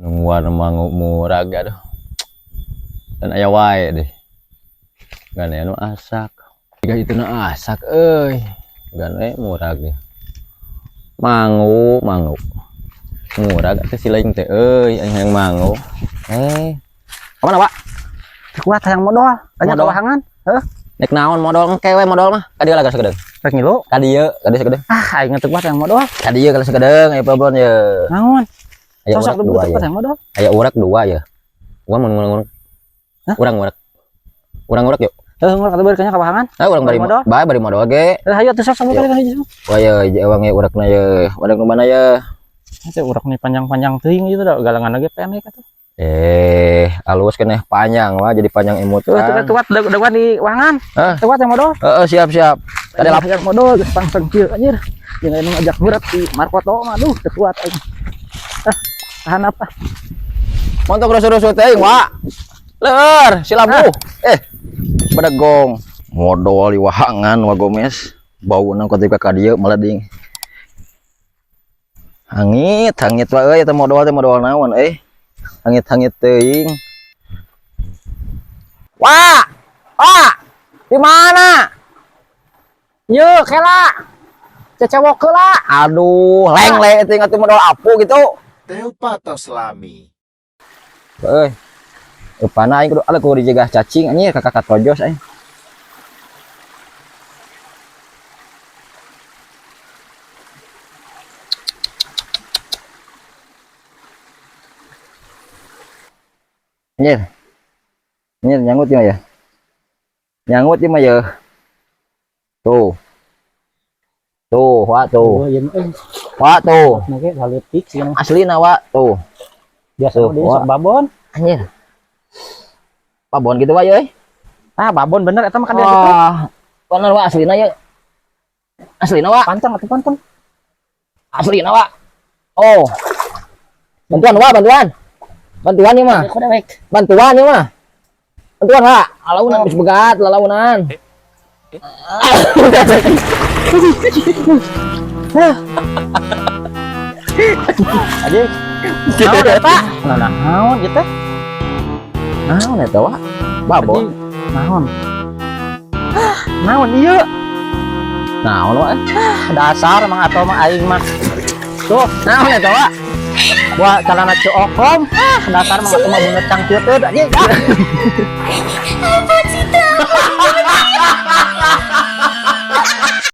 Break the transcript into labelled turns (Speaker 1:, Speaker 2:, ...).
Speaker 1: Nungguan mangu murag aduh. Dan aya wae deh. Gan aya nu asak. Jika itu na asak euy. Gan we murag ya. Mangu, mangu. Murag atuh si lain teh euy, aing hayang mangu. Kemana, Pak?
Speaker 2: Kuat hayang modal, banyak
Speaker 1: Modal.
Speaker 2: kawahangan. Heuh,
Speaker 1: Nek naon modal engke we modal mah. Ka dieu lah sakedeung.
Speaker 2: Rek ngilu.
Speaker 1: Ka dieu sakedeung.
Speaker 2: Ah, aing teu kuat hayang modal.
Speaker 1: Ka dieu kalau sakedeung aya problem ye.
Speaker 2: Naon?
Speaker 1: Aya
Speaker 2: Sosok
Speaker 1: urak
Speaker 2: teu
Speaker 1: dua
Speaker 2: kuat
Speaker 1: ya.
Speaker 2: hayang modal.
Speaker 1: Aya urak dua ya. Urang mun ngurang.
Speaker 2: Hah?
Speaker 1: Urang urak. Urang urak yuk.
Speaker 2: Heuh, ngurang atuh beureun kawahangan.
Speaker 1: Ah urang bari
Speaker 2: Bari modal.
Speaker 1: Bae bari modal ge.
Speaker 2: Heuh, hayu atuh sok sambil
Speaker 1: Yuk.
Speaker 2: kali hiji.
Speaker 1: Wah ye ewang ye urakna ye. Wadah nu mana ye?
Speaker 2: Teh urak nih panjang-panjang teuing gitu da galangan lagi pendek atuh.
Speaker 1: Alus keneh panjang wah jadi panjang imut
Speaker 2: Tuh,
Speaker 1: kan.
Speaker 2: tuh kuat udah kuat di wahangan.
Speaker 1: Hah?
Speaker 2: Teu kuat hayang modal.
Speaker 1: Heeh, siap siap.
Speaker 2: Tadi lap hayang modal geus pangseng kieu anjir. Jeung anu ngajak ngurap di Markoto mah aduh teu kuat aing. Ah, tahan apa?
Speaker 1: Montok rusuh-rusuh teuing, Wak. Leur, si labu. Bedegong. Modal di wahangan wa Gomez. Bauna ketika ka dieu meleding. Hangit, hangit wa euy eta modal teh modal naon euy. Hangit-hangit teuing. Wah! Wah! Di mana?
Speaker 2: Yeuh, kela. Cecewok heula.
Speaker 1: Aduh, lengle teuing atuh modal apu gitu.
Speaker 3: Teu patos lami.
Speaker 1: Euy. Eupana aing kudu aleuh kudu dicegah cacing anjir kakak tojos aing. Anjir. Anjir nyanggut ya ya. Nyanggut ieu mah ya. Tuh. Tuh, wa tuh.
Speaker 2: Oh, ieu mah euy.
Speaker 1: Wa tuh.
Speaker 2: Nah, ge leutik sih mah.
Speaker 1: Aslina wa tuh.
Speaker 2: Biasa
Speaker 1: Tuh,
Speaker 2: mah
Speaker 1: wah.
Speaker 2: sok babon.
Speaker 1: Anjir. Babon gitu wa euy.
Speaker 2: Ah, babon bener eta mah kan dia gitu.
Speaker 1: Wah, bener wa aslina ya. Aslina wa,
Speaker 2: Pantang atuh pantang.
Speaker 1: Aslina wa. Oh. Bantuan wa, bantuan. Bantuan ieu mah.
Speaker 2: Aku dewek.
Speaker 1: Bantuan ieu mah. Bantuan wa. Alaunan geus begat lalaunan.
Speaker 2: Anjing. Naon eta? Nah, naon ieu teh?
Speaker 1: Naon eta wa? Babon.
Speaker 2: Anjing, naon? Ah, naon ieu?
Speaker 1: Naon wa?
Speaker 2: Ah, dasar mang atau mah aing mah. Tuh,
Speaker 1: Naon eta wa?
Speaker 2: Wah, celana cookom. Ah, dasar mang atau mah bener cangcut anjing. Ah.